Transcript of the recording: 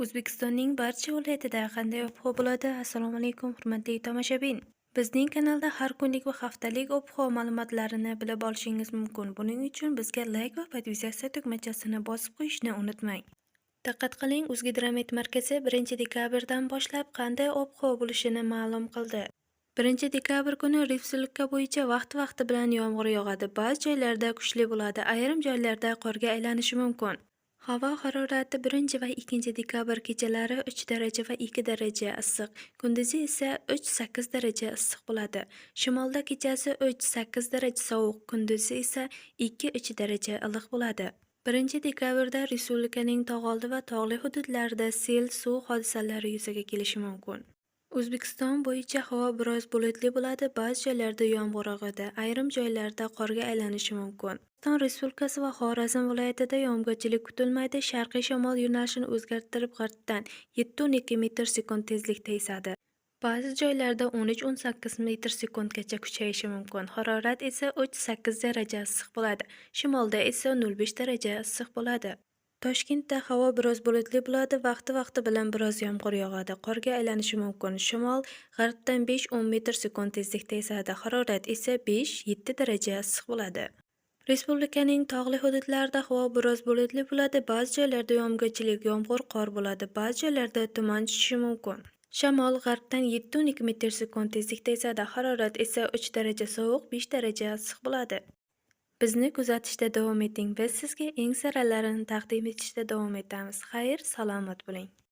O'zbekistonning barcha viloyatida qanday ob-havo bo'ladi? Assalomu alaykum, hurmatli tomoshabin. Bizning kanalda har kunlik va haftalik ob-havo ma'lumotlarini bilib olishingiz mumkin. Buning uchun bizga like va подписаться tugmachasini bosib qo'yishni unutmang. Diqqat qiling, O'zgidromet markazi 1-dekabrdan boshlab qanday ob-havo bo'lishini ma'lum qildi. 1-dekabr kuni respublika bo'yicha vaqti-vaqti bilan yomg'ir yog'adi. Ba'zi joylarda kuchli bo'ladi, ayrim joylarda qorga aylanishi mumkin. Havo harorati 1 va 2 dekabr kechalari 3 daraja va 2 daraja issiq, kunduzi esa 3-8 daraja issiq bo'ladi. Shimolda kechasi 3-8 daraja sovuq, kunduzi esa 2-3 daraja iliq bo'ladi. 1-dekabrda respublikaning tog'oldi va tog'li hududlarida sel suv hodisalari yuzaga kelishi mumkin. O'zbekiston bo'yicha havo biroz bulutli bo'ladi, ba'zi joylarda yomg'ir yog'adi, ayrim joylarda qorga aylanishi mumkin. O'zbekiston Respublikasi va Xorazm viloyatida yog'ingarchilik kutilmaydi, sharqiy shamol yo'nalishini o'zgartirib g'arbdan 7-12 metr sekund tezlikda esadi. Ba'zi joylarda 13-18 metr sekundgacha kuchayishi mumkin. Harorat esa 3-8 daraja issiq bo'ladi. Shimolda esa 0,5 daraja issiq bo'ladi. Toshkentda havo biroz bulutli bo'ladi, vaqti-vaqti bilan biroz yomg'ir yog'adi, qorga aylanishi mumkin. Shamol g'arbdan 5-10 metr sekund tezlikda esadi. Harorat esa 5-7 daraja issiq bo'ladi. Respublikaning tog'li hududlarida havo biroz bulutli bo'ladi, ba'zi joylarda yog'ingarchilik, yomg'ir, qor bo'ladi, ba'zi joylarda tuman tushishi mumkin. Shamol g'arbdan 7-12 metr sekund tezlikda esadi. Harorat esa 3 daraja sovuq, 5 daraja issiq bo'ladi. Bizni kuzatishda davom eting. Biz sizga eng saralarini taqdim etishda davom etamiz. Xayr, salomat bo'ling.